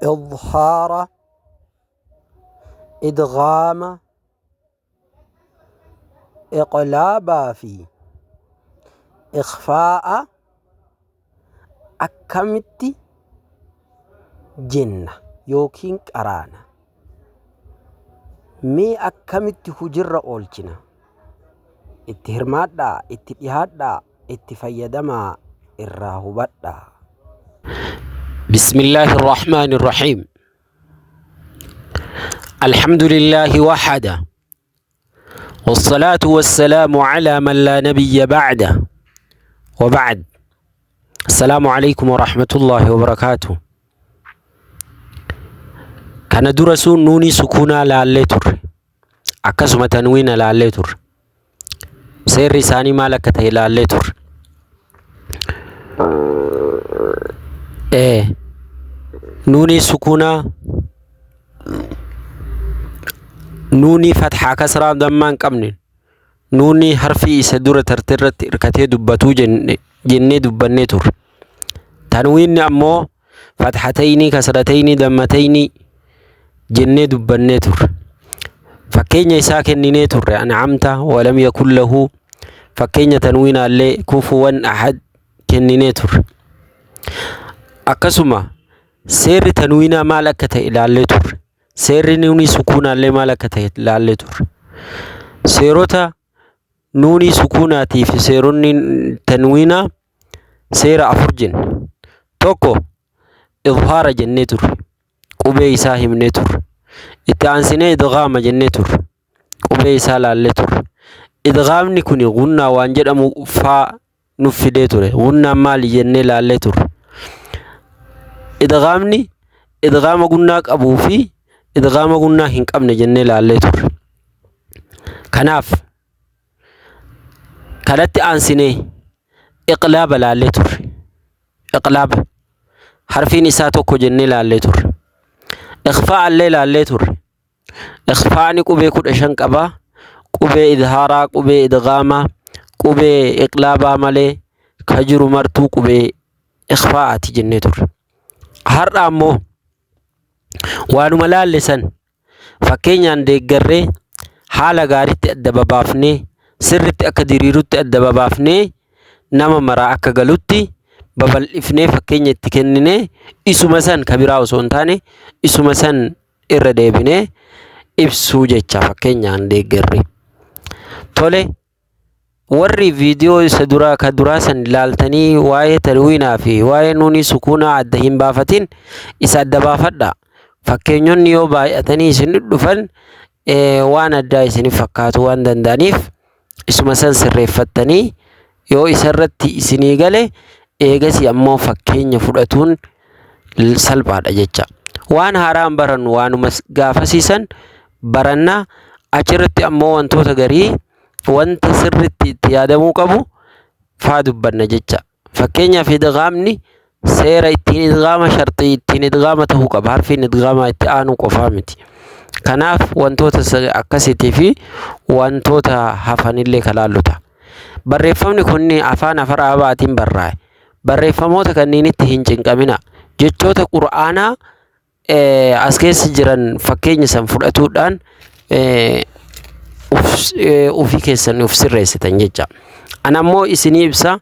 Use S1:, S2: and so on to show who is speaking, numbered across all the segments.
S1: Idhaara, idghaama, iqlaabaa fi ikhfaa'a akkamitti jenna yookiin qaraana? Mee akkamitti hujirra oolchina? Itti hirmaadhaa, itti dhihaadhaa, itti fayyadamaa, irraa hubadhaa. بسم الله الرحمن الرحيم. الحمد لله وحده، والصلاة والسلام على من لا نبي بعده، وبعد. السلام عليكم ورحمة الله وبركاته. Kana dura sun nuunii sukuunaa laallee turre. Akkasuma tanwiina laallee turre. Seerri isaanii maal akka ta'e laallee turre. Nuunii sukuunaa nuunii fathaa kasraa dammaa hin qabne nuunii harfii isa dura tarte irratti hirkatee dubbatuu jennee dubbannee turre. Tanwiinni ammoo fathatayni, kasratayni, dammatayni jennee dubbannee turre. Fakkeenya isaa kenninee turre an'amta walam yakun lahu, fakkeenya tanwiinaallee kufuwan ahad kenninee turre. Akkasuma seerri tanwiinaa maal akka ta'e ilaallee turre. Seerri nuunii sukuunaallee maal akka ta'e ilaallee turre. Seerota nuunii sukuunaatii fi seeronni tanwiinaa seera afur jenne. Tokko idhaara jennee turre. Qubee isaa himnee turre. Itti aansinee idghaama jennee turre. Qubee isaa laallee turre. Idghaamni kun gunnaa waan jedhamu faa nuuf fidee ture. Gunnaan maali jennee laallee turre. Idghaamni idghaama gunnaa qabuu fi idghaama gunnaa hin qabne jennee laallee turre. Kanaaf kanatti aansinee iqlaaba laallee turre. Iqlaaba harfiin isaa tokko jennee laallee turre. Ikhfaa illee laallee turre. Ikhfaani qubee 15 qaba. Qubee idhaaraa, qubee idghaamaa, qubee iqlaabaa malee ka jiru martuu qubee ikhfaa'aati jennee turre. Har'a ammoo waanuma laalle san fakkeenyaan deeggarree haala gaariitti adda babaafnee sirritti akka diriirutti adda babaafnee nama maraa akka galutti babal'ifnee fakkeenya itti kenninee isuma san ka biraa osoo hin taane isuma san irra deebinee ibsuu jecha fakkeenyaan deeggarre. Tole, warri viidiyoo isa duraa ka duraa san ilaaltanii waa'ee tanwiinaa fi waa'ee nuunii sukuunaa adda hin baafatin isa adda baafadha. Fakkeenyonni yoo baay'atanii isin dhufan waan addaa isiniif fakkaatu waan danda'aniif isuma san sirreeffattanii yoo isarratti isinii gale eegasii ammoo fakkeenya fudhatuun salphaadha jecha. Waan haaraan barannu waanuma gaafasiisan baranna, achirratti ammoo wantoota garii wanta sirritti itti yaadamuu qabu faa dubbanna jecha. Fakkeenyaaf idghaamni seera ittiin idghaama sharxii ittiin idghaama ta'uu qaba. Harfiin idghaamaa itti aanuu qofaa miti. Kanaaf wantoota akkasiitii fi wantoota hafanillee ka laallu ta'a. Barreeffamni kun afaan Afaraabaatiin barraa'e. Barreeffamoota kanniinitti hin cinqamina. Jechoota Qur'aanaa as keessa jiran fakkeenya san fudhatuudhaan ofii keessan of sirreessitan jecha. Ana ammoo isinii ibsa,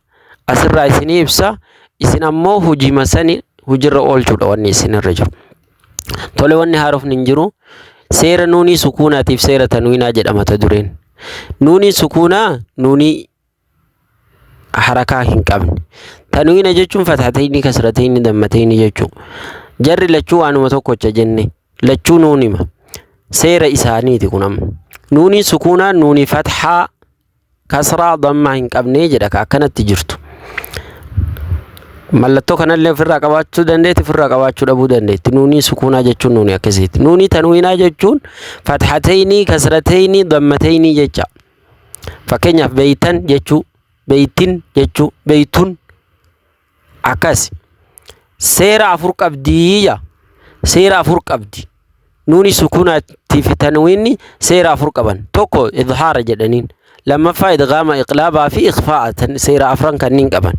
S1: asirraa isinii ibsa, isin ammoo hojima sani hojirra oolchuudha wanni isinirra jiru. Tole, wanni haarofni hin jiru. Seera nuunii sukuunaatiif seera tanwiinaa jedha mata dureen. Nuunii sukuunaa nuunii harakaa hin qabne. Tanwiina jechuun fathatayni, kasratayni, dammatayni jechuudha. Jarri lachuu waanuma tokkocha jenne. Lachuu nuunima. Seera isaaniiti kun amma. Nuunii sukuunaa nuunii fathaa, kasraa, dammaa hin qabne jedha ka akkanatti jirtu. Mallattoo kanallee ofirraa qabaachuu dandeetti, ofirraa qabaachuu dhabuu dandeetti. Nuunii sukuunaa jechuun nuunii akkasiiti. Nuunii tanwiinaa jechuun fathatayni, kasratayni, dammatayni jecha. Fakkeenyaaf beeytan jechuu, beeytin jechuu, beeytun akkas. Seera afur qabdii ja. Seera afur qabdi. Nuuni sukuunaatii fi tanwiinni seera afur qaban. Tokko idhaara jedhaniin. Lammaffaa idghaama, iqlaabaa fi ikhfaa'a seera afran kanneen qaban.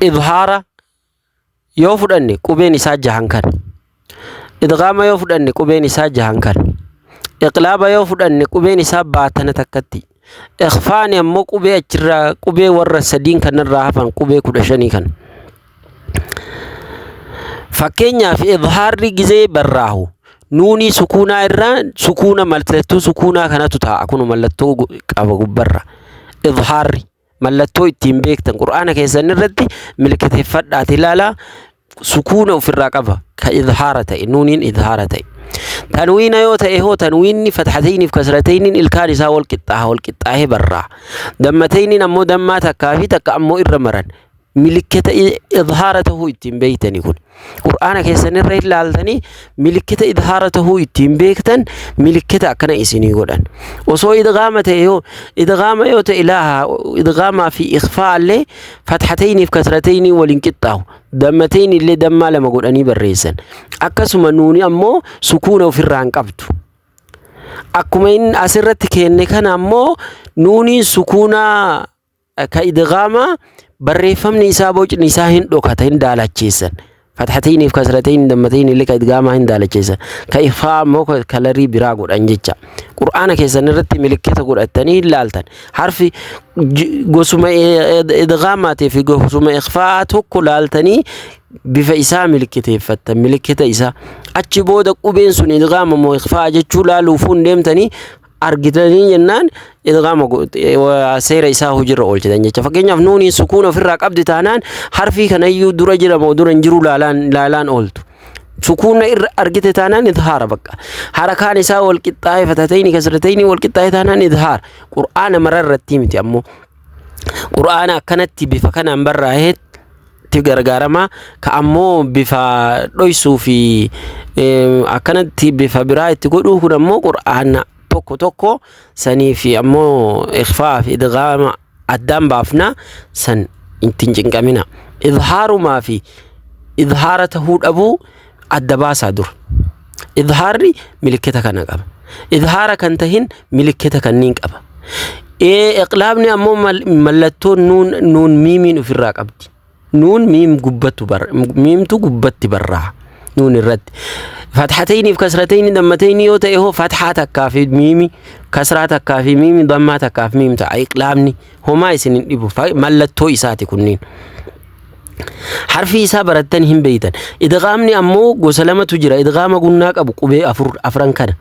S1: Idhaara Yoo fudhanne qubeen isaa jahan kana. Idghaama yoo fudhanne qubeen isaa jahan kana. Iqlaaba yoo fudhanne qubeen isaa baatana takkatti. Ikhfaani ammoo qubee achirraa qubee warra sadiin kanarraa hafan qubee 15 kana. Fakkeenyaaf idhaarri gizee barraahu nuunii sukuunaa irraa sukuuna mallattoo sukuunaa kanatu taa'a kun mallattoo qaba gubbarra. Idhaarri mallattoo ittiin beektan Qur'aana keessan irratti milkiteeffadhaati ilaalaa sukuuna ofirraa qaba ka idhaara ta'e nuuniin idhaara ta'e. Tanwiina yoo ta'e hoo tanwiinni fathatayniif kasratayniin ilkaan isaa wal qixxaaha wal qixxaahee barraa. Dammatayniin ammoo dammaa takkaa fi takka ammoo irra maran. Milikkita idhaara tahuu ittiin beektani kun. Qur'aana keessan irra ilaaltanii milikkita idhaara tahuu ittiin beektan milikkita akkana isinii godhan. Osoo idghaama ta'e yoo idghaama yoo ta'e ilaaha idghaamaa fi ikhfaa illee fathatayniif kasratayniin waliin qixxaahu. Dammatayni illee dammaa lama godhanii barreessan. Akkasuma nuuni ammoo sukuuna ofirraa hin qabdu. Akkuma inni asirratti kenne kana ammoo nuuniin sukuunaa ka idghaamaa barreeffamni isaa bocni isaa hin dhokata hin daalacheessan. Fathatayniif kasratayni dammatayni illee ka idghaamaa hin daalacheessan. Ka ikhfaa ammoo kalarii biraa godhan jecha. Qur'aana keessan irratti milikkita godhattanii hin laaltan. Harfi gosuma idghaamaatii fi gosuma ikhfaa tokko laaltanii bifa isaa milikkiteeffattan milikkita isaa. Achi booda qubeen sun idghaama moo ikhfaa jechuu laaluufuu hin deemtanii argitanii jennaan idghaama seera isaa hojiirra oolchitan jecha. Fakkeenyaaf nuuniin sukuun ofirraa qabdi taanaan harfii kanayyuu dura jira moo dura hin jiru laalaan ooltu. Sukuuna irra argite taanaan idhaara bakka. Harakaan isaa wal qixxaa'ee fatatayni kasratayni wal qixxaa'ee taanaan idhaara. Qur'aana mara irratti miti ammoo. Qur'aana akkanatti bifa kanaan barraa'ee itti gargaarama. Ka ammoo bifa dhoysuu fi akkanatti bifa biraa itti godhuu kun ammoo qur'aana tokko tokko sanii fi ammoo ikhfaa fi idghaama addaan baafna san ittiin cinqamina. Idhaarumaa fi idhaara tahuu dhabuu adda baasaa dura. Idhaarri milikkita kana qaba. Idhaara kan tahin milikkita kanniin qaba. Iqlaabni ammoo mallattoo nuun nuun miimiin ofirraa qabdi. Nuun miim gubbattu bar miimtu gubbatti barraa nuun irratti. Fathatayniif kasratayni dammatayni yoo ta'e hoo fathaa takkaa fi miimi kasraa takkaa fi miimi dammaa takkaa fi miim ta'a. Iqlaabni homaa isin hin dhibu mallattoo isaati kunniin. Harfii isaa barattan hin beeytan. Idghaamni ammoo gosa lamatu jira. Idghaama gunnaa qabu qubee afur afran kana.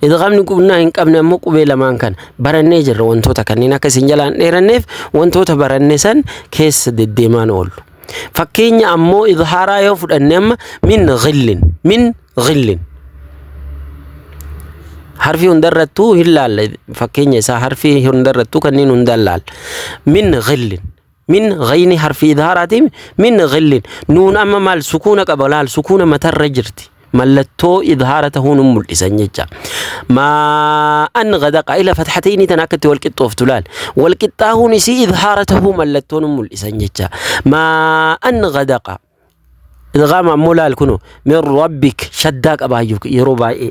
S1: Idghaamni gunnaa hin qabne ammoo qubee lamaan kana. Barannee jirra wantoota kanneen akka isin jalaan dheeranneef wantoota baranne san keessa deddeemaan oollu. Fakkeenya ammoo idhaaraa yoo fudhanne amma min ghillin min ghillin. Harfii hundarrattuu hin laalla fakkeenya isaa harfii hundarrattuu kanneen hundaan laalla. Min ghillin min ghayni harfi idhaaraati min ghillin nuun amma maal sukuuna qaba laal sukuuna matarra jirti mallattoo idhaara tahuu nu mul'isan jecha maa'an gadaqa ila fathatayni tan akkatti wal qixxooftu laal wal qixxaahuun isii idhaara tahuu mallattoo nu mul'isan jecha maa'an gadaqa Idghaama ammoo laal kuno min rabbik shaddaa qaba hayyuu yeroo baay'ee.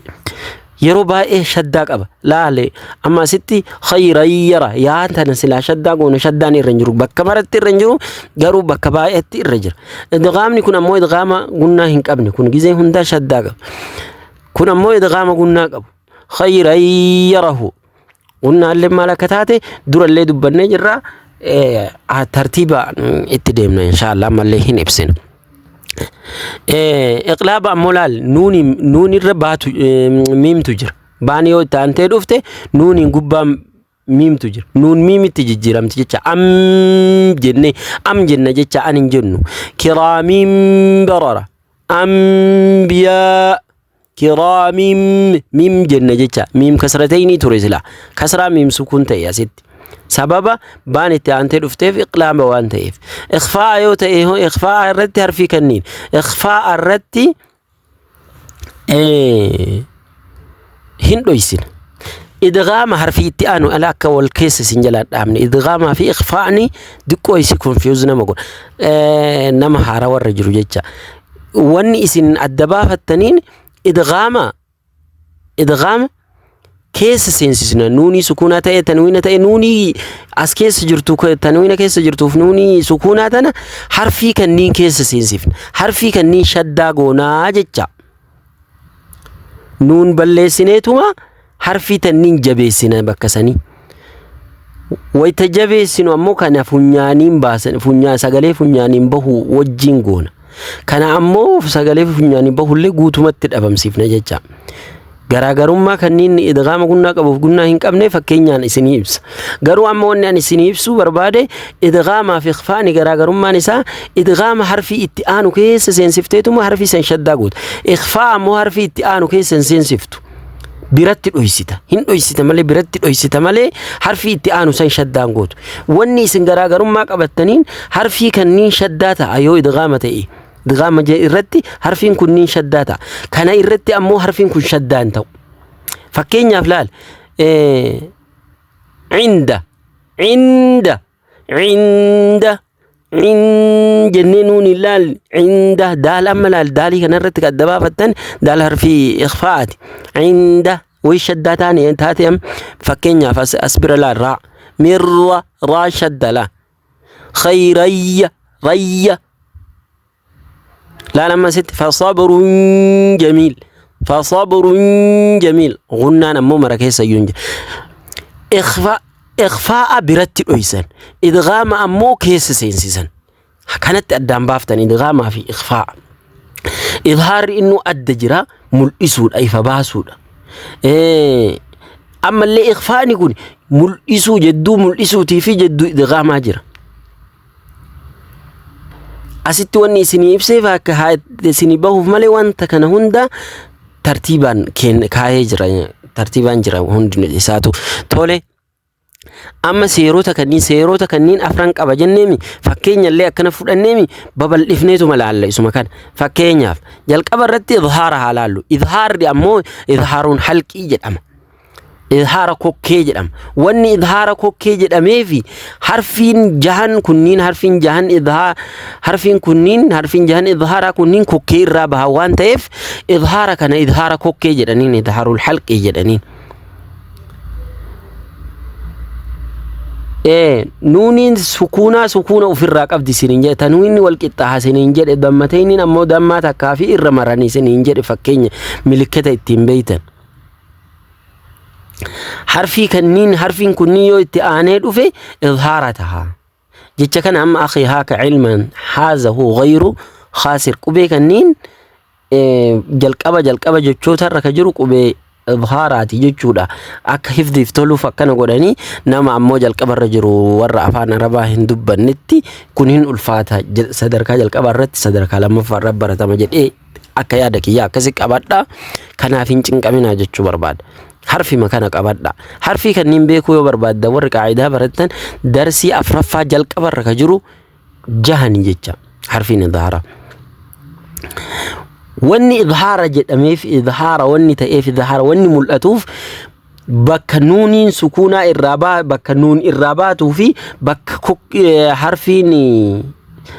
S1: Yeroo baay'ee shaddaa qaba. Laale amma asitti khayran yara yaa tana silaa shaddaa goone shaddaan irra hin jiru. Bakka maratti irra hin jiru garuu bakka baay'eetti irra jira. Idghaamni kun ammoo idghaama gunnaa hin qabne kun gizee hundaa shaddaa qaba. Kun ammoo idghaama gunnaa qabu. Khayran yarahu. Gunnaallee maal akka taate durallee dubbannee jirra. Tartiiba itti deemna inshaallah ammallee hin ibsina. Iqlaaba ammoo laal nuuni nuunirra baatu miimtu jira. Baan yoo itti aantee dhufte nuuniin gubbaa miimtu jira. Nuun miimitti jijjiiramti jecha am jennee am jenna jecha an hin jennu. Kiraamiin barara ambiyaa kiraamiin miim jenna jecha miim kasratayni ture sila kasraa miim sukuun ta'e asitti sababa baan itti aantee dhufteef iqlaaba waan ta'eef ikhfaa yoo ta'e hoo ikhfaa irratti harfii kanniin ikhfaa irratti hin dhoysina idghaama harfii itti aanu ala akka wal keessa isin jalaa dhaabne idghaamaa fi ikhfaani diqqoo isi confuse nama godha nama haaraa warra jiru jecha wanni isin adda baafattaniin idghaama idghaama keessa seensisna. Nuunii sukuunaa ta'e, tanwiina ta'e, nuunii as keessa jirtu, tanwiina keessa jirtuuf nuunii sukuunaa tana harfii kanniin keessa seensifna. Harfii kanniin shaddaa goonaa jecha. Nuun balleessineetuma harfii tanniin jabeessina bakka sanii. Wayita jabeessinu ammoo kana funyaaniin baasan, funyaan sagalee funyaaniin bahu wajjin goona. Kana ammoo sagalee funyaaniin bahullee guutumatti dhabamsiifna jecha. Garaagarummaa kanniin idghaama gunnaa qabuuf gunnaa hin qabne fakkeenyaan isinii ibsa. Garuu amma wanni ani isinii ibsuu barbaade, idghaamaa fi ikhfaani garaagarummaan isaa idghaama harfii itti aanu keessa seensifteetuma harfii san shaddaa goota. Ikhfaa ammoo harfii itti aanu keessa hin seensiftu. Biratti dhoysita. Hin dhoysita malee, biratti dhoysita malee harfii itti aanu san shaddaan gootu. Wanni isin garaagarummaa qabattaniin harfii kanniin shaddaa ta'a yoo idghaama ta'e. Idghaama irratti harfiin kunniin shaddaa ta'a. Kana irratti ammoo harfiin kun shaddaa hin ta'u. Fakkeenyaaf laal, cinda, cinda, cinda, cin jennee nuun hin laal, cinda daal. Amma laal, daalii kanarratti kan adda baafattan daal harfii ikhfaa'aati. Cinda wayi shaddaa taane taate. Am fakkeenyaaf as bira laal, raa mirra, raa shadda laa, khayrayya, rayya laal. Amma asitti fasabrun jamiil, fasabrun jamiil, gunnaan ammoo mara keessa iyyuu hin jiru. Ikhfaa, ikhfaa'a biratti dhoysan, idghaama ammoo keessa seensisan. Kanatti addaan baaftan idghaamaa fi ikhfaa'a. Idhaarri innuu adda jira, mul'isuudha, ifa baasuudha. Ammallee ikhfaani kun mul'isuu jedduu mul'isuutii fi jedduu idghaamaa jira. Asitti wanni isinii ibseef akka haa isinii bahuuf malee wanta kana hunda tartiibaan kaayee jira. Tartiibaan jira hundi isaatu. Tole. Amma seerota kanniin afran qaba jenneemi, fakkeenya illee akkana fudhanneemi, babal'ifneetuma laalla isuma kana. Fakkeenyaaf jalqaba irratti idhaara haa laallu. Idhaarri ammoo idhaaruun halqii jedhama. Idhaara kokkee jedhama. Wanni idhaara kokkee jedhameefi harfiin jahan kunniin, harfiin jahan idhaa, harfiin kunniin, harfiin jahan idhaaraa kunniin kokkee irraa baha waan ta'eef idhaara kana idhaara kokkee jedhaniin, idhaarul halqii jedhaniin. Nuuniin sukuunaa sukuuna ofirraa qabdi isiniin jedhe, tanwiinni wal qixxaaha isiniin jedhe, dammateyniin ammoo dammaa takkaa fi irra maranii isiniin jedhe, fakkeenya milikkita ittiin beeytan. Harfii kanniin, harfiin kunniin yoo itti aanee dhufe idhaara taha. Jecha kana amma akhi haaka ilman haazahu ghayru khaasir, qubee kanniin jalqaba jechoota irra ka jiru qubee idhaaraati jechuudha. Akka hifdiif toluuf akkana godhanii, nama ammoo jalqaba irra jiru, warra afaan Arabaa hin dubbannetti kun hin ulfaata. Sadarkaa jalqabaa irratti, sadarkaa lammaffaa irra baratama jedhee akka yaada kiyyaa akkasi qabadha. Kanaaf hin cinqaminaa jechuu barbaada. Harfima kana qabadha. Harfii kanneen beekuu yoo barbaadda, warri qaayidaa barattan, darsii afraffaa jalqaba irra ka jiru jahani jecha harfiin idhaaraa. Wanni idhaara jedhameef, idhaara wanni ta'eef, idhaara wanni mul'atuuf bakka nuuniin sukuunaa irraa baa, bakka nuun irraa baatuu fi bakka harfiin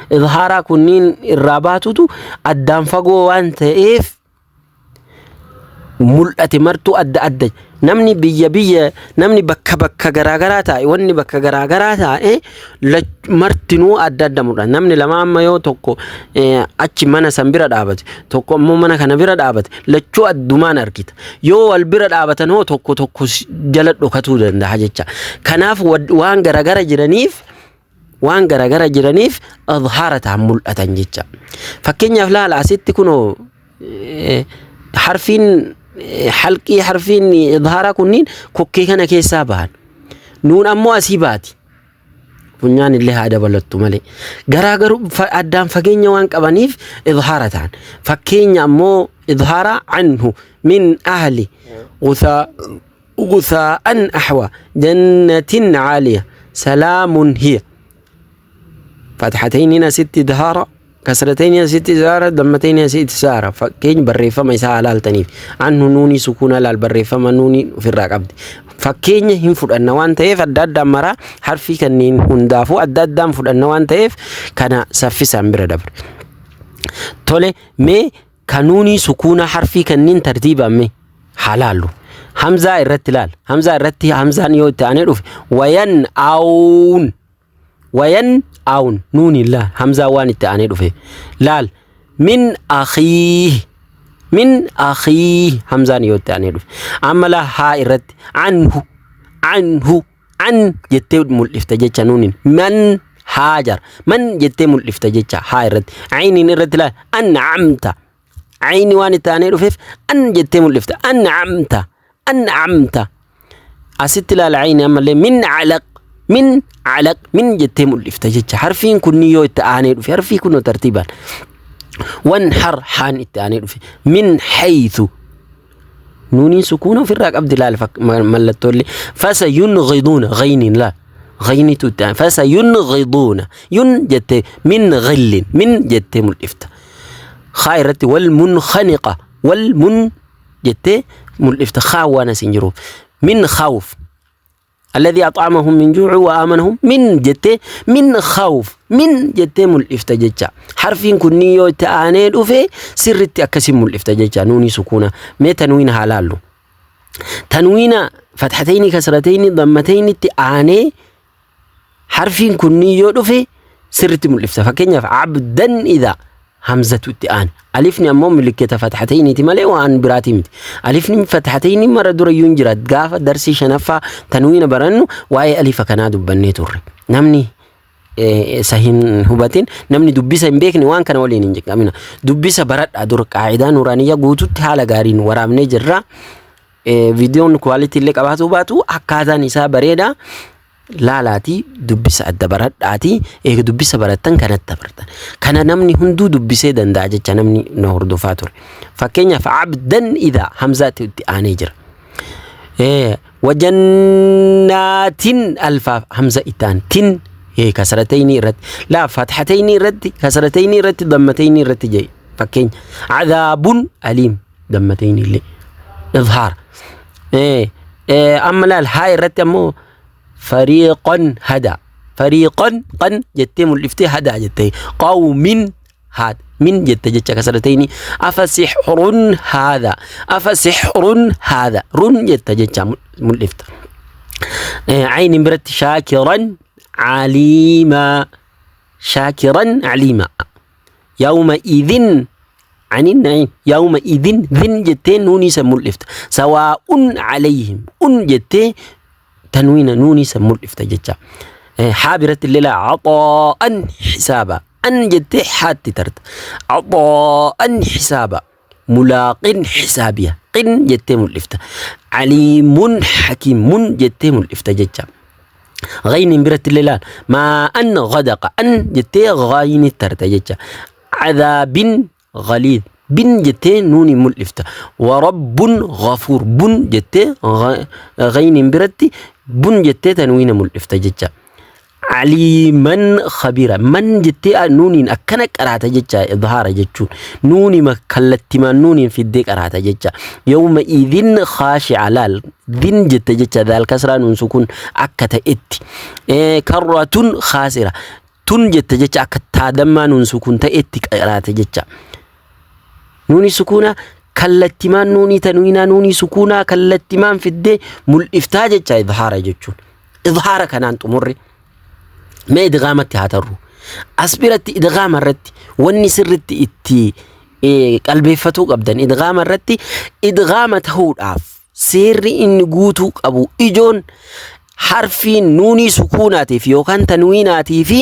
S1: idhaaraa kunniin irraa baatutu addaan fagoo waan ta'eef mul'ate martuu adda adda. Namni biyya biyya, namni bakka bakka garaagaraa taa'e, wanni bakka garaagaraa taa'e martinuu adda adda mul'ata. Namni lama amma yoo tokko achi mana san bira dhaabate, tokko ammoo mana kana bira dhaabate, lachuu addumaan argita. Yoo wal bira dhaabatan hoo, tokko tokko jala dhokatuu danda'a jecha. Kanaaf waan garaagara jiraniif, waan garaagara jiraniif azhaara ta'an, mul'atan jecha. Fakkeenyaaf laala, asitti kunoo harfiin halqii, harfiin idhaaraa kunniin kokkee kana keessaa bahan. Nuun ammoo asii baati. Funyaan illee haa dabalattu malee. Garaagaruu addaan fageenya waan qabaniif idhaara ta'an. Fakkeenya ammoo idhaara anhu, min ahli, guthaa, guthaa'an ahwa, jannatin caaliya, salaamun hiya. Fathatayniin asitti idhaara, kasratayniin asitti idhaara, dammatayniin asitti idhaara. Fakkeenya barreeffama isaa haa laaltaniif. Anhu nuunii sukuuna laal, barreeffama nuunii ofirraa qabdi. Fakkeenya hin fudhanna waan ta'eef adda addaan maraa, harfii kanneen hundaafuu adda addaan fudhanna waan ta'eef kana saffisaan bira dabre. Tole, mee kanuunii sukuuna harfii kanneen tartiibaan mee haa laallu. Hamzaa irratti laal. Hamzaa irratti hamzaan yoo itti aanee dhufe wayan aawun wayan aawun nuuniin laal hamzaa waan itti aanee dhufe laal min akhiih min akhiih hamzaan yoo itti aanee dhufe amma laa haa irratti anhu anhu an jettee mul'ifta jecha nuuniin man haajar man jettee mul'ifta jecha haa irratti ayniin irratti laal an'amta ayni waan itti aanee dhufeef an jettee mul'ifta an'amta an'amta asitti ilaala ayni ammallee min calaq min calaq min jettee mul'ifta jecha harfiin kunni yoo itti aanee dhufe harfii kunoo tartiibaan wan har haan itti aanee dhufe min haythu nuuniin sukuuna ofirraa qabdi laal mallattoolee fasa yungiduuna gayniin laal gaynitu itti aane fasa yungiduuna yun jettee min gillin min jettee mul'ifta haa irratti wal munkhaniqa wal mun jettee mul'ifta haa waan asin jiruuf min khawf alladhii ax'amahum min juu'in wa aamanahum min jettee min khawf min jettee mul'ifta jecha harfiin kunniin yoo itti aanee dhufe sirritti akkasiin mul'ifta jecha nuunii sukuuna mee tanwiina haa laallu tanwiina fathatayni kasratayni dammataynitti aanee Harfiin kunniin yoo dhufe sirritti mul'ifta. Fakkeenyaaf abdan idha hamzatu itti aane. Alifni ammoo milikkita fathatayniiti malee waan biraatii miti. Alifni fathatayni mara dura iyyuu hin jira. Gaafa darsii shanaffaa tanwiina barannu waa'ee alifa kanaa dubbannee turre. Namni isa hin hubatin namni dubbisa hin beekne waan kana waliin hin jeqamina. Dubbisa baradhaa dura qaa'idaa nuuraaniyyaa guututti haala gaariin waraabnee jirra. Viidiyoon kuwaalitii illee qabaatuu baatu akkaataan isaa bareeda. Laalaatii dubbisa adda baradhaatii eega dubbisa barattan kanatti dabartan. Kana namni hunduu dubbisee danda'a jecha namni na hordofaa ture. Fakkeenyaaf abdan idhaa hamzaatti itti aanee jira. Wajannaatin alfaaf hamza itti aane tin kasratayni irratti laa fathatayni irratti kasratayni irratti dammatayni irratti jedhe fakkeenya cadaabun aliim dammatayni illee izhaar. Amma laal haa irratti ammoo fariiqan hada fariiqan qan jettee mul'iftee hadaa jettee qawmin haad min jette jecha kasratayni afa sixrun haadha afa sixrun haadha run jette jecha mul'ifta. Aynin biratti shaakiran caliimaa shaakiran caliimaa yawma idin anin na'iim yawma idin dhin jettee nuunii san mul'ifta sawaa'un calayhim un jettee tanwiina nuunii san mul'ifta jecha haa biratti illee laa caxaa'an hisaaba an jettee haatti tarta caxaa'an hisaaba mulaaqin hisaabiya qin jettee mul'ifta caliimun hakiimun jettee mul'ifta jecha Ghayniin biratti illee laal maa an ghadaqa an jettee ghayni tarta jecha cadaabin ghaliid bin jettee nuuniin mul'ifta warabbun ghafuur bun jettee ghayniin biratti bun jettee tanwiina mul'ifta jecha aliiman khabiira man jettee nuuniin akkana qaraata jecha idhaara jechuun nuunima kallattimaan nuuniin fiddee qaraata jecha yawma idin khaashi'a laal din jette jecha daal kasraa nuun sukun akka ta'etti karratun khaasira tun jette jecha akka taadammaa nuun sukun ta'etti qaraate jecha nuuni sukuuna kallattimaan nuunii tanwiinaa nuunii sukuunaa kallattimaan fiddee mul'iftaa jecha idhaara jechuun idhaara kanaan xumurre mee idgaamatti haa tarru as biratti idgaama irratti wanni sirritti itti qalbeeffatuu qabdan idgaama irratti idgaama ta'uudhaaf seerri inni guutuu qabu ijoon harfiin nuunii sukuunaatiif yookaan tanwiinaatii fi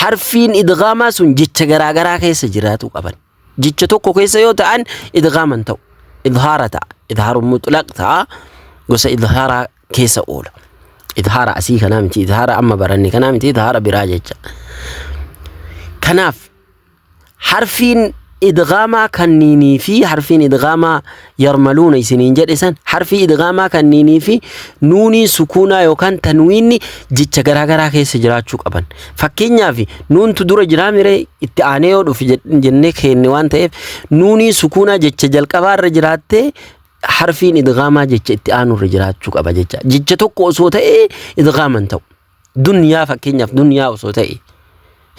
S1: harfiin idgaamaa sun jecha garaagaraa keessa jiraatuu qaban. Jecha tokko keessa yoo ta'an idgaama hin ta'u. Idhaara ta'a. Idhaaru mutlaq ta'a. Gosa idhaaraa keessa oola. Idhaara asii kanaa miti, idhaara amma baranne kanaa miti, idhaara biraa jecha. Kanaaf harfiin idgaamaa kanniinii fi harfiin idgaamaa yarmaluuna isiniin jedhe san harfii idgaamaa kanniinii fi nuuniin sukuunaa yookaan tanwiinni jecha garaagaraa keessa jiraachuu qaban. Fakkeenyaaf nuuntu dura jiraa miree itti aanee yoo dhufe jennee keenne waan ta'eef nuuniin sukuunaa jecha jalqabaa irra jiraattee harfiin idgaamaa jecha itti aanu irra jiraachuu qaba jecha. Jecha tokko osoo ta'ee idgaama hin ta'u. Dunyaa fakkeenyaaf dunyaa osoo ta'e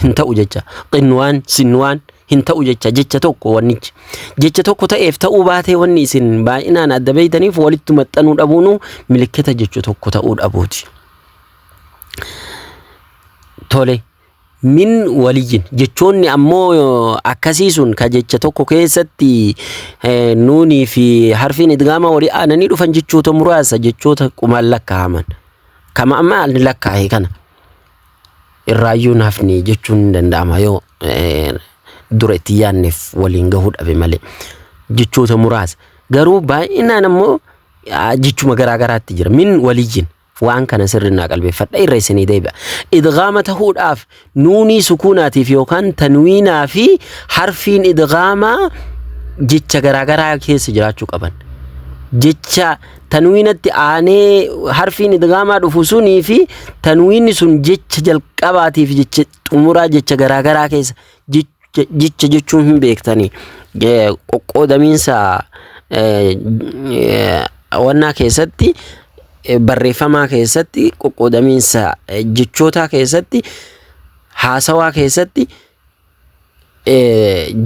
S1: hin ta'u jecha. Qinwaan, sinwaan hin ta'u jecha jecha tokko wannichi. Jecha tokko ta'eef ta'uu baatee wanni isin baay'inaan adda beeytaniif walitti maxxanuu dhabuunu milikkita jecha tokko ta'uu dhabuuti. Tole. Min waliyyin jechoonni ammoo akkasii sun ka jecha tokko keessatti nuunii fi harfiin idgaamaa walii aananii dhufan jechoota muraasa jechoota qumaan lakkaa'aman. Kama amma ani lakkaa'e kana irraayyuu nafni jechuun ni danda'ama yoo dura itti yaadneef waliin gahuu dhabe malee jechoota muraasa. Garuu baay'inaan ammoo jechuma garaa garaatti jira. Min waliyyin waan kana sirri naa qalbeeffadha irra isinii deebi'a. Idghaama tahuudhaaf nuunii sukuunaatiif yookaan tanwiinaa fi harfiin idghaamaa jecha garaa garaa keessa jiraachuu qaban. Jecha tanwiinatti aanee harfiin idghaamaa dhufu sunii fi tanwiinni sun jecha jalqabaatiif jecha xumuraa jecha garaa garaa keessa jecha jechuun hin beektanii qoqqoodamiinsa wannaa keessatti barreeffamaa keessatti qoqqoodamiinsa jechootaa keessatti haasawaa keessatti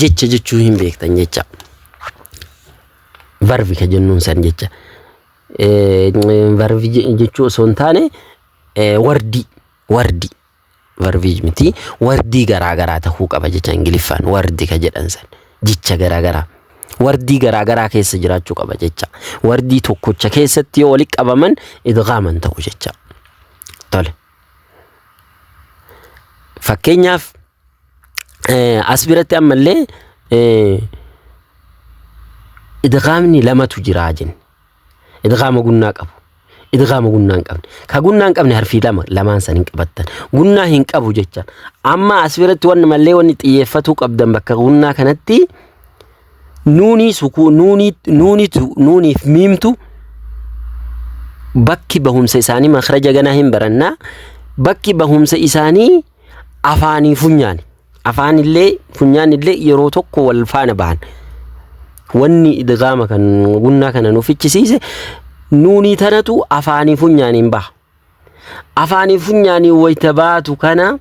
S1: jecha jechuu hin beektan jecha. Varvi ka jennuun san jecha. Varvi jechuu osoo hin taane wardii wardii varvii miti wardii garaa garaa ta'uu qaba jecha Ingiliffaan wardi ka jedhan san jecha garaa garaa. Wardii garaa garaa keessa jiraachuu qaba jecha. Wardii tokkocha keessatti yoo walitti qabaman idghaaman ta'u jecha. Tole. Fakkeenyaaf as biratti ammallee idghaamni lamatu jira jenne. Idghaama gunnaa qabu. Idghaama gunnaa hin qabne. Ka gunnaa hin qabne harfii lama lamaan san hin qabattan. Gunnaa hin qabu jecha. Amma as biratti wanni mallee wanni xiyyeeffatuu qabdan bakka gunnaa kanatti nuunii sukuu nuunii nuunitu nuuniif miimtu bakki bahumsa isaanii makhraja ganaa hin barannaa. Bakki bahumsa isaanii afaanii funyaani. Afaanillee funyaanillee yeroo tokko wal faana bahan. Wanni idgaama kan gunnaa kana nu fichisiise nuunii tanatu afaanii funyaaniin baha. Afaanii funyaanii wayita baatu kana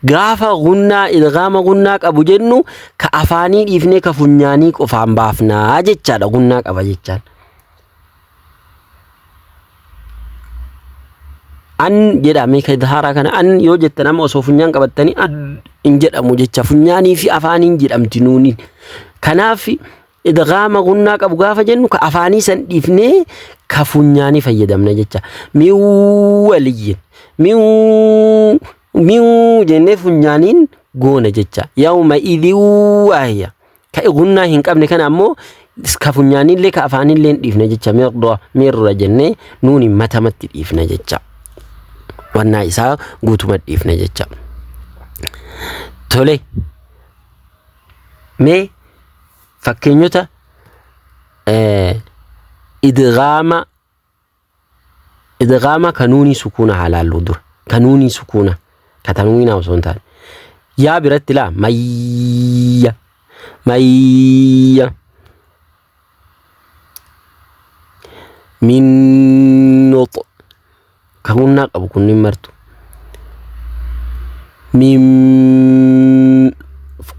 S1: gaafa gunnaa idgaama gunnaa qabu jennu ka afaanii dhiifnee ka funyaanii qofaan baafnaa jechaadha gunnaa qaba jechaan. An jedha mee ka idhaaraa kana an yoo jettan amma osoo funyaan qabattanii an hin jedhamu jecha funyaanii fi afaaniin jedhamti nuuniin. Kanaaf idghaama gunnaa qabu gaafa jennu ka afaanii san dhiifnee ka funyaanii fayyadamna jecha. Mi'uu waliyyin mi'uu mi'uu jennee funyaaniin goona jecha. Yawma idii waahiya. Ka gunnaa hin qabne kana ammoo ka funyaanillee ka afaanillee hin dhiifne jecha mirra mirra jennee nuuni matamatti dhiifna jecha. Wannaa isaa guutuma dhiifna jecha. Tole mee fakkeenyota idghaama Idghaama ka nuunii sukuuna haa laallu dura. Ka nuunii sukuuna. Ka tanwiinaa osoo hin taane. Yaa biratti laa mayya. Mayya. Min nux. Ka gunnaa qabu kunniin martu. Mim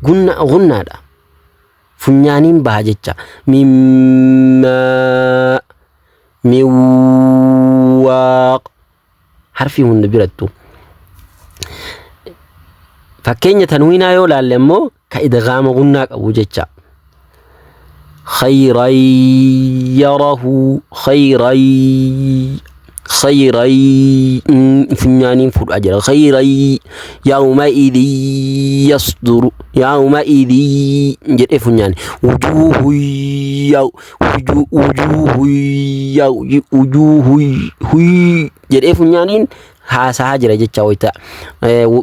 S1: gunna gunnaadha. Funyaaniin baha jecha. Mimmaa miwwaaq harfii hunda birattu. Fakkeenya tanwiinaa yoo laalle immoo ka idghaama gunnaa qabu jecha. Khayran yarahu khayran khayran funyaaniin fudhaa jira. Khayran yawma idin yasduru yawma idin jedhee funyaani. Wujuuhu yaw wujuuhu yaw wujuuhu huy jedhee funyaaniin haasahaa jira jecha wayita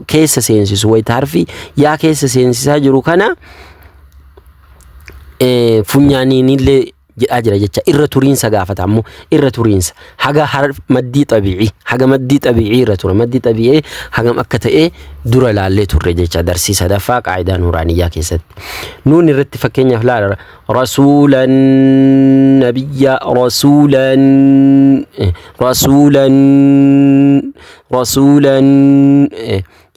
S1: keessa seensisu wayita harfi yaa keessa seensisaa jiru kana funyaaniinillee jedhaa jira jecha irra turiinsa gaafata ammoo irra turiinsa haga maddii xabiicii haga maddii xabiicii irra tura maddii xabiicii hagam akka ta'e dura laallee turre jecha darsii sadaffaa qaayidaa nuuraaniyyaa keessatti nuun irratti fakkeenyaaf laala rasuulan nabiyya rasuulan rasuulan rasuulan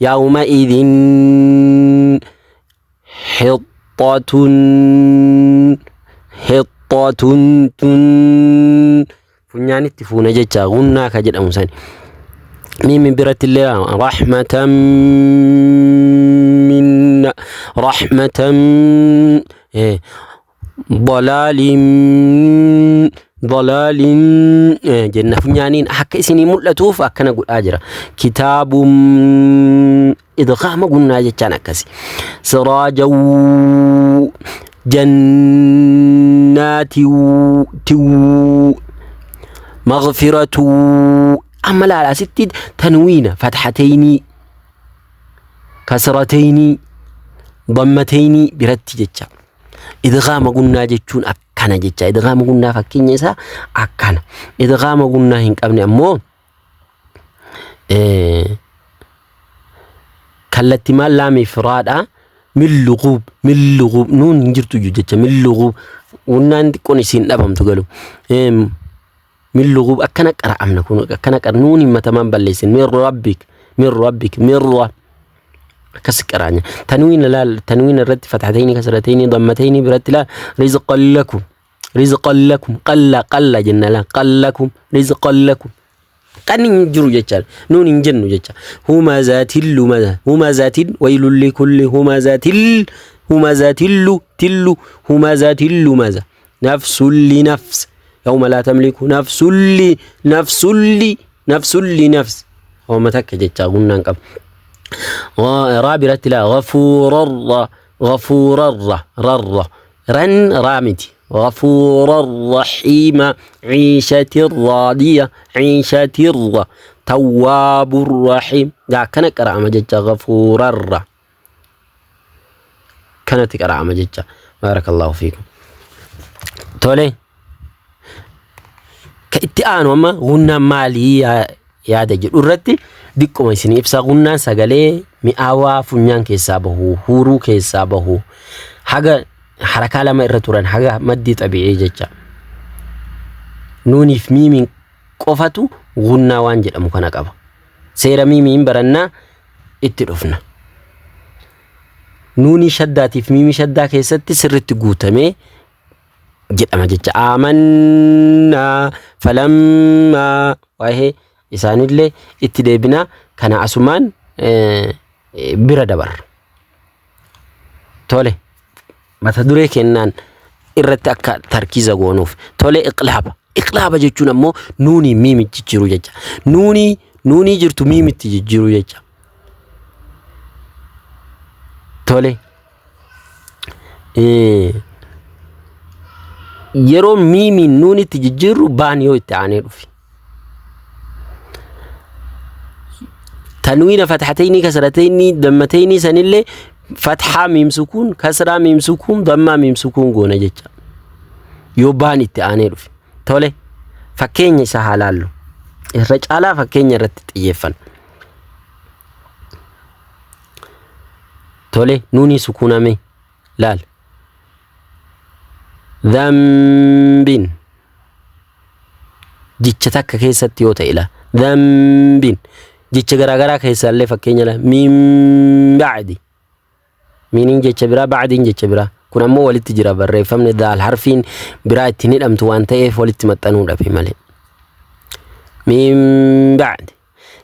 S1: yaawma idin. Hixxatun hixxatun tun funyaanitti fuuna jecha gunnaa ka jedhamu sani. Miimi biratti illee rahmatan minna rahmatan dalaalin dalaalin jenna funyaaniin akka isinii mul'atuuf akkana godhaa jira. Kitaabun idghaama gunnaa jechaan akkasi. Siraaja jannaati tiwuu maghfiratu amma laala asitti tanwiina fathateynii kasrateynii dammateynii biratti jecha. Idghaama gunnaa jechuun akkana jecha. Idghaama gunnaa fakkeenya isaa akkana. Idghaama gunnaa hin qabne ammoo kallatti maal laamiif raadha min luguub min luguub nuun hin jirtu jecha min luguub gunnaan xiqqoon isiin dhabamtu galu. Min luguub akkana qara'amna kun akkana qara nuun hin matamaan balleessin min rabbik min rabbik min ra akkas qaraanya. Tanwiina laal tanwiina irratti fathatayni kasratayni dammatayni biratti laal rizqan lakum rizqan lakum qalla qalla jenna laal qallakum rizqan lakum qanni hin jiru jecha nuun hin jennu jecha. Humazatil lumaza humazatil waylul likulli humazatil humazatillu tillu humazatil lumaza nafsul li nafs yawma laa tamliku nafsul li nafsul li nafsul li nafs homa takka jecha gunnaan qabu. Raa biratti laa ghafuurarra ghafuurarra rarra ran raa miti ghafuurar rahiima ciishatir raadiya ciishatirra tawwaabur rahiim gaa akkana qara'ama jecha ghafuurarra kanatti qara'ama jecha. Baarakallaahu fiikum. Tole ka itti aanu amma gunnaan maalii yaada jedhu irratti diqquma isin ibsa. Gunnaan sagalee mi'aawaa funyaan keessaa bahu huuruu keessaa bahu haga harakaa lama irra turan haga maddii xabi'ee jecha. Nuuniif miimiin qofatu gunnaa waan jedhamu kana qaba. Seera miimiin barannaa itti dhufna. Nuunii shaddaatiif miimii shaddaa keessatti sirritti guutamee jedhama jecha. Aamannaa falammaa waa'ee isaanillee itti deebinaa kana asumaan bira dabarra. Tole mata duree kennaan irratti akka tarkiiza goonuuf. Tole iqlaaba. Iqlaaba jechuun ammoo nuunii miimi jijjiiruu jecha. Nuunii nuunii jirtu miimitti jijjiiruu jecha. Tole yeroo miimiin nuunitti jijjiirru baan yoo itti aanee dhufe. Tanwiina fathateynii kasrateynii dammateynii sanillee fathaa miim sukuun kasraa miim sukuun dammaa miim sukuun goona jecha. Yoo baan itti aanee dhufe. Tole fakkeenya isaa haa laallu. Irra caalaa fakkeenya irratti xiyyeeffanna. Tole nuunii sukuuname laal. Dhanbin jecha takka keessatti yoo ta'e laa. Dhanbin jecha garaagaraa keessaallee fakkeenya laa. Min ba'di. Miiniin jecha biraa ba'diin jecha biraa. Kun ammoo walitti jira barreeffamni daal harfiin biraa ittiin hidhamtu waan ta'eef walitti maxxanuu dhabe malee. Min ba'di.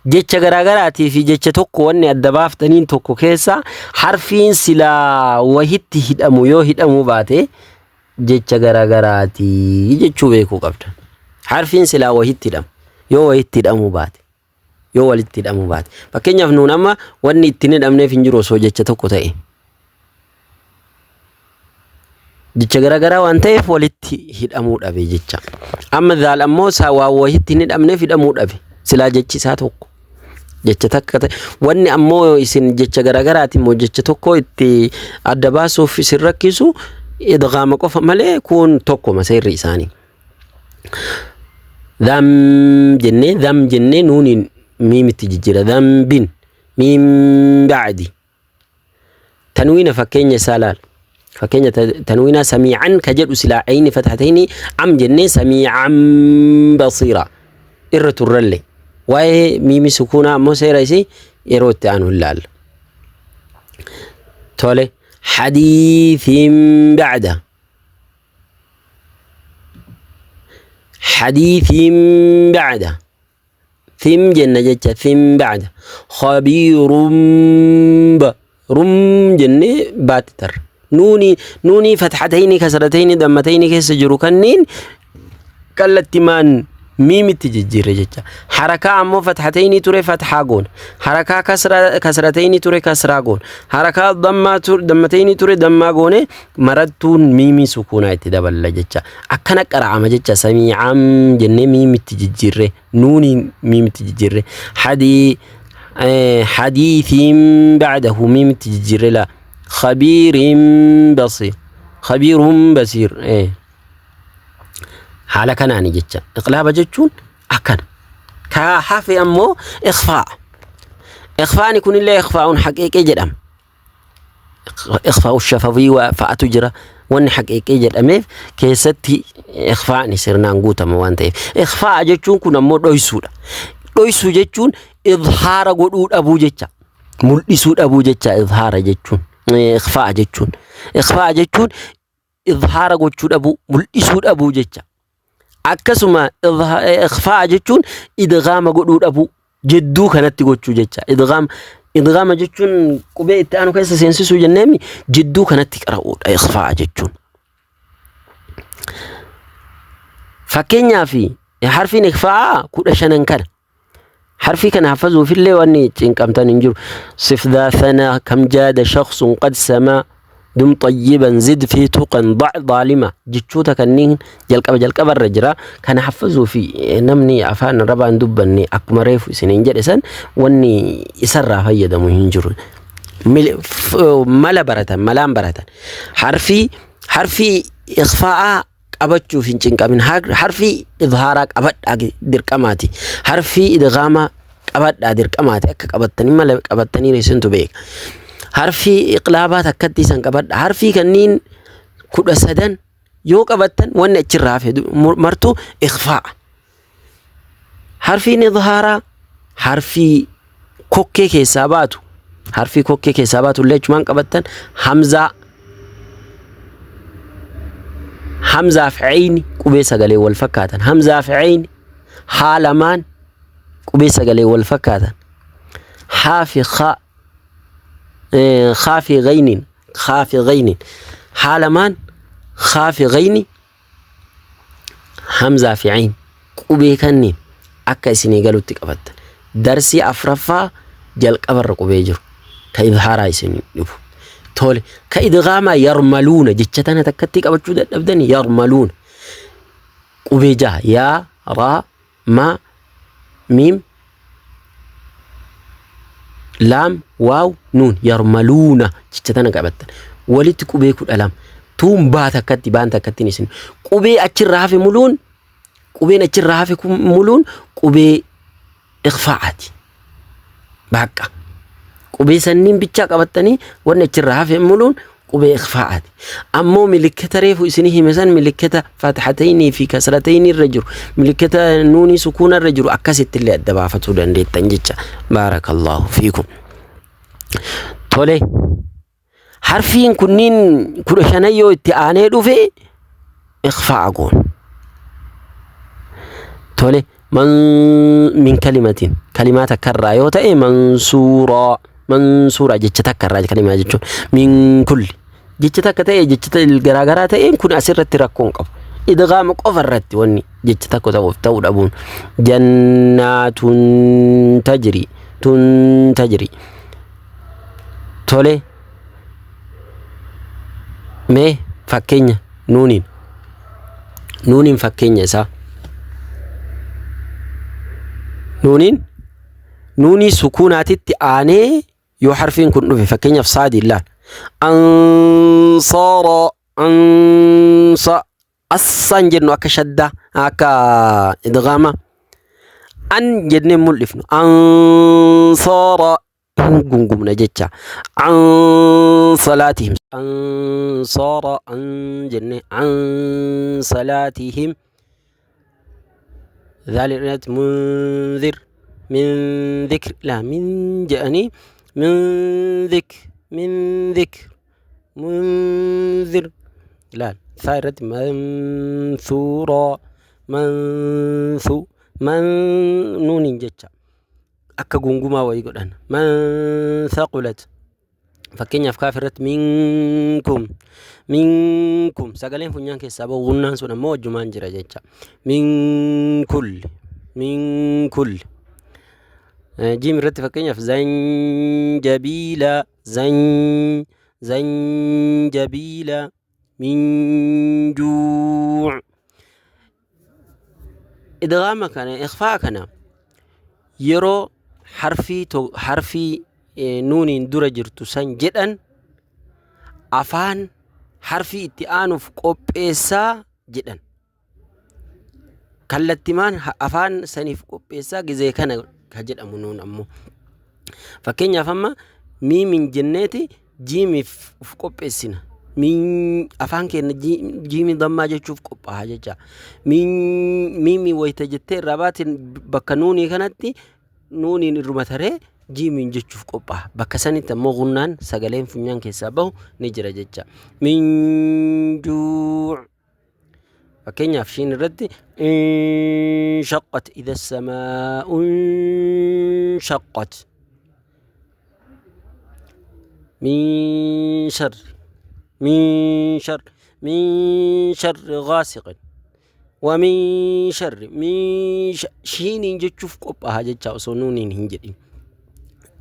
S1: Jecha garaagaraatii fi jecha tokko wanni adda baaftaniin tokko keessa harfiin silaa wahitti hidhamu yoo hidhamuu baate jecha garaagaraatii jechuu beekuu qabda. Harfiin silaa wahitti hidhamu yoo wahitti hidhamuu baate yoo walitti hidhamuu baate. Fakkeenyaaf nuun amma wanni ittiin hidhamneef hin jiru osoo jecha tokko ta'e. Jecha garaagaraa waan ta'eef walitti hidhamuu dhabe jecha. Amma zaal ammoo isaa waan wahitti hin hidhamneef hidhamuu dhabe. Silaa jechi isaa tokko. Jecha takka ta'e. Wanni ammoo isin jecha garaagaraatiin immoo jecha tokko itti adda baasuuf isin rakkisu idghaama qofa malee kun tokkoma seerri isaanii. Dham jennee dham jennee nuuniin miimitti jijjiira. Dhambin miim ba'di. Tanwiina fakkeenya isaa laal. Fakkeenya tanwiinaa samiican ka jedhu silaa ayni fathatayni am jennee samiican basiira irra turralle. Waa'ee miimi sukuunaa ammoo seera isii yeroo itti aanu hin laalla. Tole. Hadiithin bacda. Hadiithin bacda. Thim jenna jecha thim bacda. Khabiirun ba. Rum jennee baatti tarra. Nuunii nuunii fathatayni kasratayni dammatayni keessa jiru kanniin kallattimaan miimitti jijjiirre jecha. Harakaa ammoo fathatayni ture fathaa goona. Harakaa kasratayni ture kasraa goona. Harakaa dammaa ture dammatayni ture dammaa goone marattuun miimii sukuunaa itti daballa jecha. Akkana qara'ama jecha samiicam jennee miimitti jijjiirre nuunii miimitti jijjiirre hadii hadiithiin ba'dahu miimitti jijjiirre laa khabiiriin basiir khabiiruun basiir haala kanaani jecha iqlaaba jechuun akkana ka hafe ammoo ikhfaa ikhfaani kunillee ikhfaa'uun haqiiqii jedhama ikhfaa'u shafawii fa'atu jira wanni haqiiqii jedhameef keessatti ikhfaa'ni sirnaan guutama waan ta'eef ikhfaa'a jechuun kun ammoo dhoysuudha dhoysuu jechuun idhaara godhuu dhabuu jecha mul'isuu dhabuu jecha idhaara jechuun ikhfaa'a jechuun ikhfaa'a jechuun idhaara gochuu dhabuu mul'isuu dhabuu jecha akkasuma ikhfaa'a jechuun idghaama godhuu dhabuu jidduu kanatti gochuu jecha idghaama idghaama jechuun qubee itti aanu keessa seensisuu jenneemi jidduu kanatti qara'uudha ikhfaa'a jechuun. Fakkeenyaaf harfiin ikhfaa'a 15 kana Harfii kana hafazuufillee wanni cinqamtan hin jiru. Sif dhaa thanaa kam jaada shakhsun qad samaa dum xayyiban zid fi tuqan dac dhaalima jechoota kanneen jalqaba jalqabarra jira. Kana hafazuufi namni afaan arabaan dubbanne akkuma reefu isiniin jedhe san wanni isarraa fayyadamu hin jiru. Mala baratan malaan baratan. Harfii harfii ikhfaa'aa qabachuuf hin cinqamin. Harfii idhaaraa qabadhaa dirqamaati. Harfii idghaamaa qabadhaa dirqamaati. Akka qabattanii mala qabattanii isintu beeka. Harfii iqlaabaa takkatti isan qabadha. Harfii kanniin 13 yoo qabattan wanni achirraa hafe martuu ikhfaa'a. Harfiin idhaaraa harfii kokkee keessaa baatu harfii kokkee keessaa baatu illee achumaan qabattan hamzaa hamzaa fi ceyni qubee sagalee wal fakkaatan hamzaa fi ceyni haa lamaan qubee sagalee wal fakkaatan haa fi khaa khaa fi gayniin khaa fi gayniin haa lamaan khaa fi gayni hamzaa fi ayn qubee kanniin akka isinii galutti qabattan darsii afraffaa jalqabarra qubee jiru ka idhaaraa isin dhufu tole ka idghaamaa yarmaluuna jecha tana takkatti qabachuu dadhabdan yarmaluuna qubee jaha yaa raa ma miim laam waaw nuun yarmaluuna jecha tana qabattan walitti qubee 12 tuun baa takkatti baan takkattiin isin qubee achirraa hafe muluun qubeen achirraa hafe kun muluun qubee ikhfaa'aati baaqqa qubee sanniin bichaa qabattanii wanni achirraa hafe muluun qubee ikhfaa'aati. Ammoo milikkita reefu isinii hime san milikkita fathatayni fi kasratayni irra jiru milikkita nuunii sukuuna irra jiru akkasitti illee adda baafatuu dandeettan jecha baarakallahu fiikum. Tole harfiin kunniin 15 yoo itti aanee dhufe ikhfaa'a goona. Tole man min kalimatin kalimaa takka irraa yoo ta'e mansuuraa mansuuraa jecha takka irraa kalimaa jechuun min kulli jecha takka ta'e jecha garaagaraa ta'een kun asirratti rakkoo hin qabu. Idgaama qofa irratti wanni jecha takka ta'uuf ta'uu dhabuun jannaatun tajri tun tajri tole mee fakkeenya nuuniin nuuniin fakkeenya isaa nuuniin nuunii sukuunaatitti aanee yoo harfiin kun dhufe fakkeenyaaf saadiin laal ansaara ansa assaan jennu akka shaddaa akka idgaama an jennee mul'ifnu ansaara hin gungumna jecha an salaatihim ansaara an jenne an salaatihim ذلك منذر من ذكر لا من جأني من ذكر من ذكر Munzir. Ilaal saa irratti mansuuraa mansu man nuuniin jecha akka gungumaa wayii godhan. Man thaqulat. Fakkeenyaaf kaaf irratti minkum minkum sagaleen funyaan keessaa bahu gunnaan sun ammoo wajjumaan jira jecha. Min kulli min kulli. Jiim irratti fakkeenyaaf zanjabiila zan zanjabiila min juu' Idghaama kana ikhfaa kana yeroo harfii harfii nuuniin dura jirtu san jedhan afaan harfii itti aanuuf qopheessaa jedhan. Kallattimaan afaan saniif qopheessaa gizee kana ka jedhamu nuun ammoo. Fakkeenyaaf amma miimiin jenneeti jiimiif uf qopheessina. Miin afaan keenya jiimii dammaa jechuuf qophaa'a jecha. Miimii wayita jettee irraa baate bakka nuunii kanatti nuuniin irruma taree jiimiin jechuuf qophaa'a. Bakka sanitti ammoo gunnaan sagaleen funyaan keessaa bahu ni jira jecha. Min juu' Fakkeenyaaf shiin irratti inshaqqat idha samaa'u inshaqqat min sharri min sharri min sharri ghaasiqin wa min sharri min shiiniin jechuuf qophaa'a jecha osoo nuuniin hin jedhin.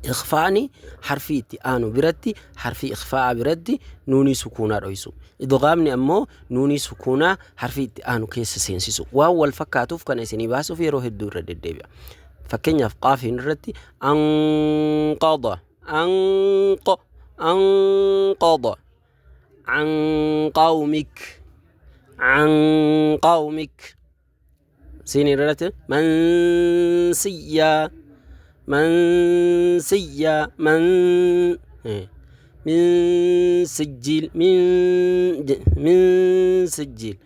S1: Ikhfaani harfii itti aanu biratti harfii ikhfaa'a biratti nuunii sukuunaa dhoysu. Idghaamni ammoo nuunii sukuunaa harfii itti aanu keessa seensisu. Waan wal fakkaatuuf kana isinii baasuuf yeroo hedduu irra deddeebi'a. Fakkeenyaaf qaafiin irratti anqada anqo anqada an qawmik an qawmik Siin irratti mansiyyaa mansiyyaa man min sijjiil min min sijjiil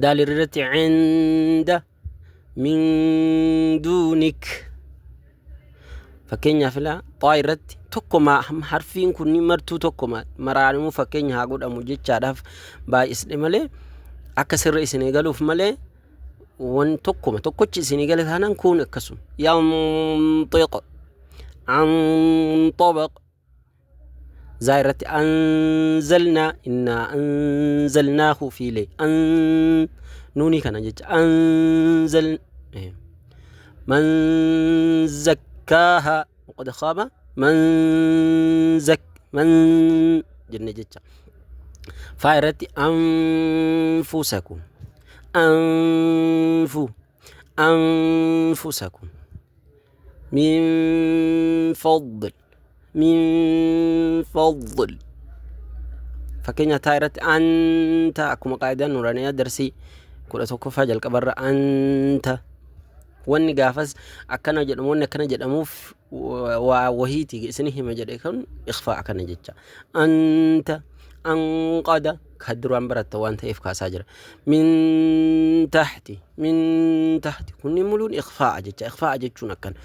S1: daal irratti cinda min duunik fakkeenyaaf ilaa xaa irratti tokkuma harfiin kun martuu tokkuma maraanimuu fakkeenya haa godhamu jechaadhaaf baay'isne malee akka sirra isinii galuuf malee wan tokkuma tokkochi isinii gale taanaan kun akkasuma yanxiq an xabaq zaa irratti anzalnaa innaa anzalnaahu fiilee an nuunii kana jecha anzal man zakkaaha waqad khaaba man zak man jenne jecha faa irratti anfusakum anfu anfusakum min fadl min fadl fakkeenya taa irratti anta akkuma qaayidaan nuraniyaa darsii 11ffaa jalqabarra anta wanni gaafas akkana jedhamu wanni akkana jedhamuuf waa wahiiti isin hima jedhe kun ikhfaa akkana jecha anta anqada ka duraan baratta waan ta'eef kaasaa jira min tahti min tahti kunniin muluun ikhfaa'a jecha ikhfaa'a jechuun akkana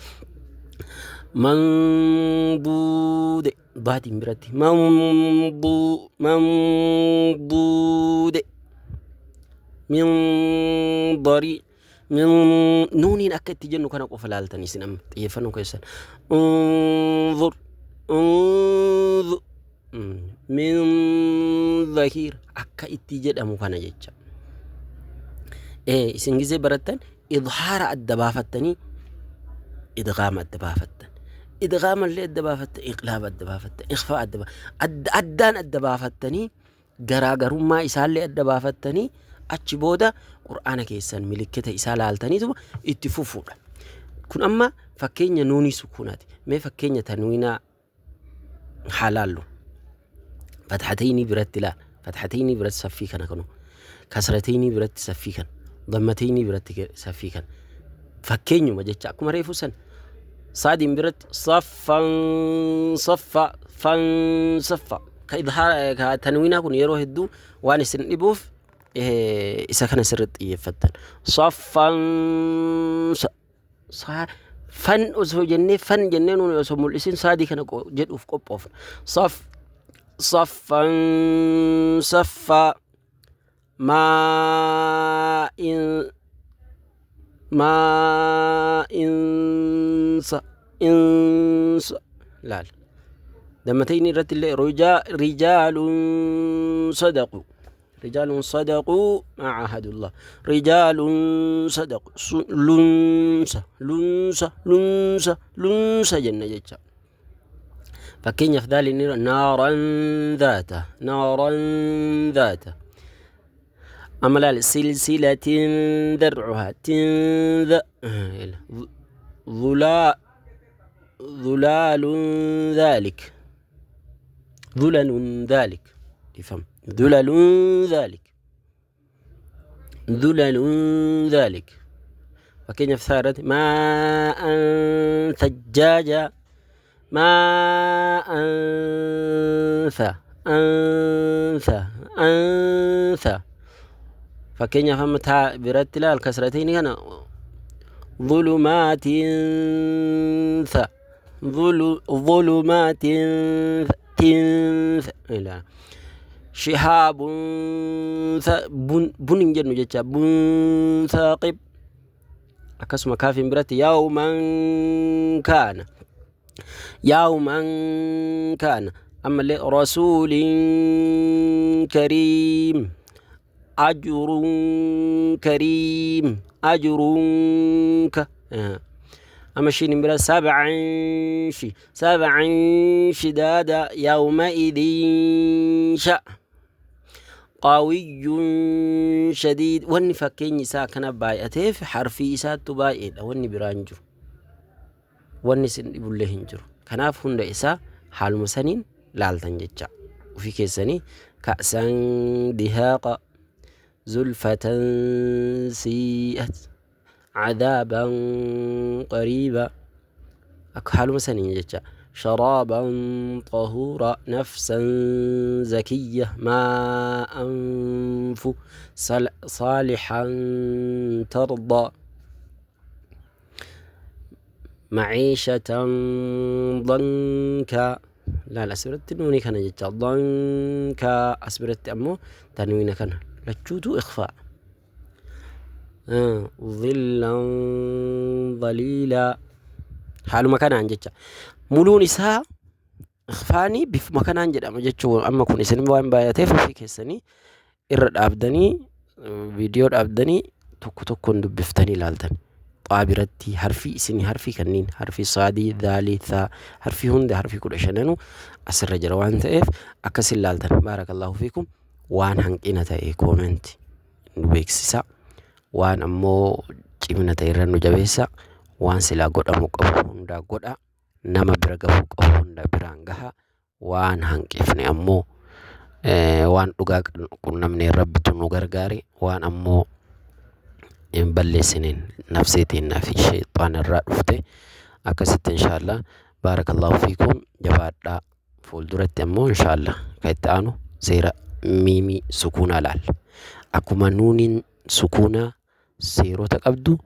S1: manduude baatiin biratti manduu manduude min darii min nuuniin akka itti jennu kana qofa laaltan isin amma xiyyeeffannoo keessan unzur unzu min zahiir akka itti jedhamu kana jecha isin gizee barattan idhaara adda baafattanii idghaama adda baafattan idghaama illee adda baafattan iqlaaba adda baafattan ikhfaa adda adda addaan adda baafattanii garaagarummaa isaallee adda baafattanii achi booda qur'aana keessan milikkita isaa laaltaniituma itti fufuudha. Kun amma fakkeenya nuunii sukuunaati. Mee fakkeenya tanwiinaa haa laallu. Fathateynii biratti laal. Fathateynii biratti saffii kana kanu. Kasrateynii biratti saffii kana. Dammateynii biratti saffii kana. Fakkeenyuma jecha akkuma reefu san. Saadiin biratti saffan saffa fan saffa. Ka idhaara ka tanwiinaa kun yeroo hedduu waan isin dhibuuf isa kana sirriitti xiyyeeffattan. Saffan fan osoo jennee fan jennee nuuni osoo mul'isin saadii kana jedhuuf qophoofna. Saf Saffan saffa. Maa'in maa'insa insa laal. Dammatayni irratti illee rijaalun sadaqu. Rijaalun sadaquu maa caahadullah. Rijaalun sadaqu. Lunsa lunsa lunsa lunsa jenna jecha. Fakkeenyaaf daaliin irra naaran dhaata naaran dhaata. Amma laal silsilatin dharcuhaa tin dha dhulaa dhulaalun dhaalik dhulalun dhaalik ifam dhulalun dhaalik dhulalun dhaalik. Fakkeenyaaf isaa irratti maa'an thajjaaja maa'an tha antha antha. Fakkeenyaaf amma taa biratti ilaal kasratayni kana dhulumaatin tha dhulumaatin tin tha shihaabun tha bun bun hin jennu jecha bun thaqib. Akkasuma kaafiin biratti yawman kaana yawman kaana. Ammallee rasuulin kariim ajrun kariim ajrun ka. Amma ishiin bira sab'an shi sab'an shidaada yawma idin sha qawiyyun shadiid. Wanni fakkeenyi isaa akkana baay'ateef harfii isaattu baay'eedha, wanni biraan jiru wanni isin dhibullee hin jiru. Kanaaf hunda isaa haaluma saniin laaltan jecha ufii keessanii ka'san dihaaqa zulfatan sii'at cadaaban qariiba akka haaluma saniin jecha sharaaban xahuura nafsan zakiyya maa'an fu saalixan tarda maciishatan dankaa. Laal as biratti nuunii kana jecha dankaa, as biratti ammoo tanwiina kana lachuutu ikhfaa. Dhillan dhaliilaa haaluma kanaan jecha muluun isaa ikhfaanii bifuma kanaan jedhama jechuun. Amma kun isin waan baay'ateef ofii keessanii irra dhaabdanii viidiyoo dhaabdanii tokko tokkoon dubbiftanii ilaaltan. Xaa biratti harfii isin harfii kanniin harfii saadii daalii thaa harfii hunda harfii 15 asirra jira waan ta'eef akkasin ilaaltan. Baarakallahu fiikum. Waan hanqina ta'e koomenti nu beeksisa, waan ammoo cimina ta'e irra nu jabeessa, waan silaa godhamu qabu hundaa godha, nama bira gahuu qabu hunda biraan gaha. Waan hanqifne ammoo waan dhugaa qunnamne rabbitu nu gargaare, waan ammoo hin balleessineen nafsee teennaa fi sheexaan irraa dhufte akkasitti inshaallah. Baarakallahu fiikum, jabaadhaa. Fuulduratti ammoo inshaallah kan itti aanu seera miimii sukuunaa laalla. Akkuma nuuniin sukuunaa seerota qabdu,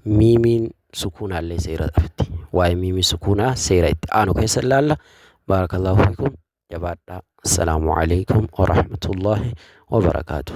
S1: miimiin sukuunaallee seera qabdi. Waa'ee miimii sukuunaa seera itti aanu keessa ilaalla. Baarakallahu fiikum, jabaadhaa. Assalaamu alaikum warahmatullaahi wabarakaatuh.